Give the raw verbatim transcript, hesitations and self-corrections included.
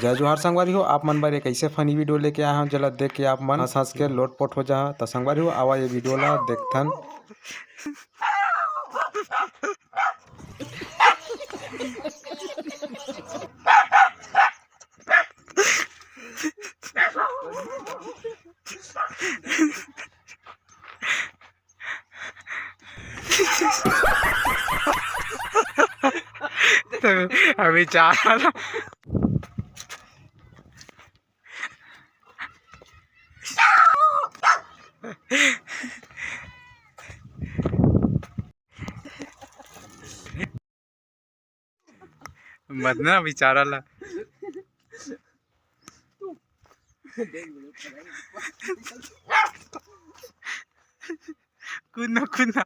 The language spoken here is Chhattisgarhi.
जय जोहार संगवारी हो, आप मन बर एक ऐसे funny video लेके आए हंव, जेला देख के आप मन हंस हंस के लोटपोट हो जाहा। त संगवारी हो, आवा ये video ला देखथन। अभी चार मत ना बेचारा ला। कूदना, कूदना।